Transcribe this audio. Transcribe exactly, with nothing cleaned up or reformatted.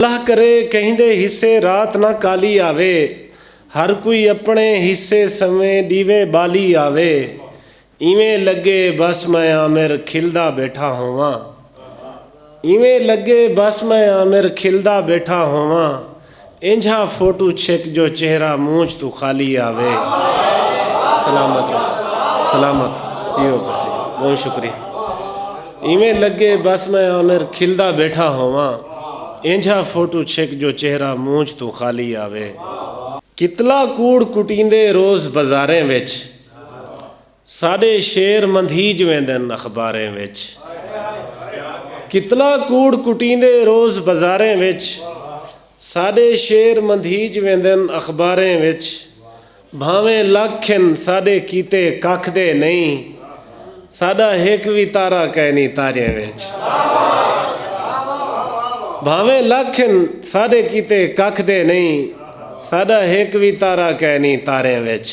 اللہ کرے کہیں دے حصے رات نہ کالی آوے۔ ہر کوئی اپنے حصے سویں ݙیوے ٻالی آوے۔ ایویں لڳے بس میں عامر کھلدا ٻیٹھا ہوواں۔ ایویں لڳے بس میں عامر کھلدا ٻیٹھا ہوواں۔ اینجھا فوٹو چھک جو چہرہ مونجھ توں خالی آوے۔ سلامت رہو، سلامت جیو بسی، بہت شکریہ۔ ایویں لڳے بس میں عامر کھلدا ٻیٹھا ہوواں۔ اینجھا فوٹو چھک جو چہرہ مونجھ توں خالی آوے۔ کتلا کوڑ کٹیندے روز بازاریں وچ، ساݙے شعر مندھیج ویندن اخباریں وچ۔ کتلا کوڑ کٹیندے روز بازاریں وچ، ساݙے شعر مندھیج ویندن اخباریں وچ۔ بھانویں لکھ ہن ساݙے کیتے ککھ دے نئیں، ساݙا ہک وی تارا کائنی تاریں وچ۔ بھانویں لکھ ہن ساݙے کیتے ککھ دے نئیں، ساݙا ہک وی تارا کائنی تاریں وچ۔